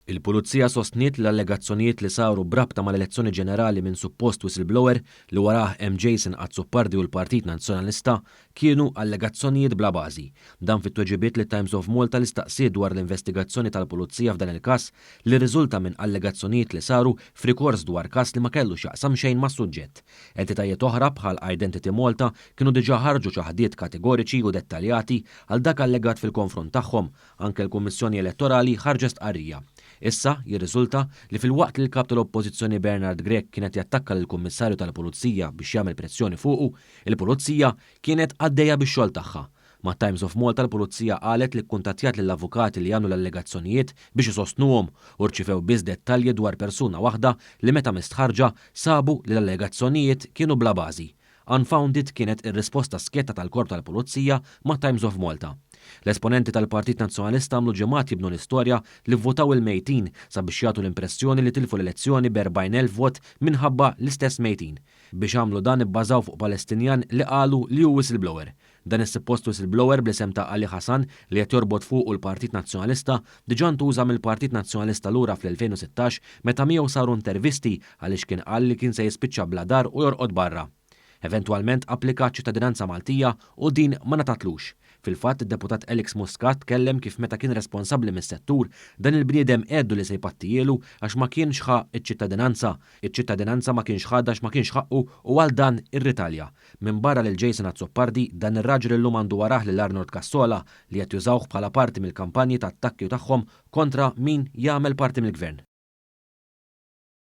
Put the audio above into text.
Il-Pulizija sostniet li l-allegazzjonijiet li saru b'rabta mal-elezzjoni ġenerali minn suppost whistleblower li warah hemm Jason Azzopardi u l-Partit Nazzjonalista kienu allegazzjonijiet bla bażi. Dan fit-tweġibiet lit-Times of Malta li staqsiet dwar l-investigazzjoni tal-Pulizija f'dan il-każ li rriżulta minn allegazzjonijiet li saru f'rikors dwar każ li ma kellu x'jaqsam xejn mas-suġġett. Entitajiet oħra bħal Identity Malta kienu diġà ħarġu ċaħdiet kategoriċi u dettaljati għal dak allegat fil-konfront tagħhom. Anke l-Kummissjoni Elettorali ħarġet stqarrija. Issa, jirriżulta li filwaqt li l-Kap tal-Oppożizzjoni Bernard Grech kien qed jattakka lill-Kummissarju tal-Pulizija biex jagħmel pressjoni fuqu, il-Pulizija kienet għaddejja bix-xogħol tagħha. Mat-Times of Malta l-Pulizija qalet li kkuntattjat lill-avukati li għamlu l-allegazzjonijiet biex isostnuhom u rċivew biss dettalji dwar persuna waħda li meta mistħarrġa sabu li l-allegazzjonijiet kienu bla bażi. Unfounded kienet ir-risposta skjetta tal-Korp tal-Pulizija mat-Times of Malta. L-esponenti tal-Partit Nazzjonalista għamlu ġimgħat jibnu l-istorja li vvutaw il-mejtin sabiex jagħtu l-impressjoni li tilfu l-elezzjoni b'40,000 vot minħabba l-istess mejtin. Biex għamlu dan ibbażaw fuq Palestinjan li qalu li hu whistleblower. Dan is-suppost whistleblower bl-isem ta' Ali Hassan li qed jorbot fuqu l-Partit Nazzjonalista diġà ntuża mill-Partit Nazzjonalista lura fl-2016 meta miegħu saru intervisti għaliex kien qal li kien se jispiċċa bla dar u jorqod barra. Eventwalment applika għaċ-ċittadinanza Maltija u din ma ngħatatlux. Fil-fatt id-Deputat Alex Muscat tkellem kif meta kien responsabbli mis-settur, dan il-bniedem għeddu li se jpattijielu għax ma kienx ħa ċ-ċittadinanza. Iċ-ċittadinanza ma kienx ħadha għax ma kienx ħaqqu u għal dan irritalja. Minbarra lil Jason Azzopardi, dan ir-raġel illum għandu warah lil Arnold Cassola li qed jużawh bħala parti mill-kampanji ta' attakki tagħhom kontra min jagħmel parti mill-Gvern.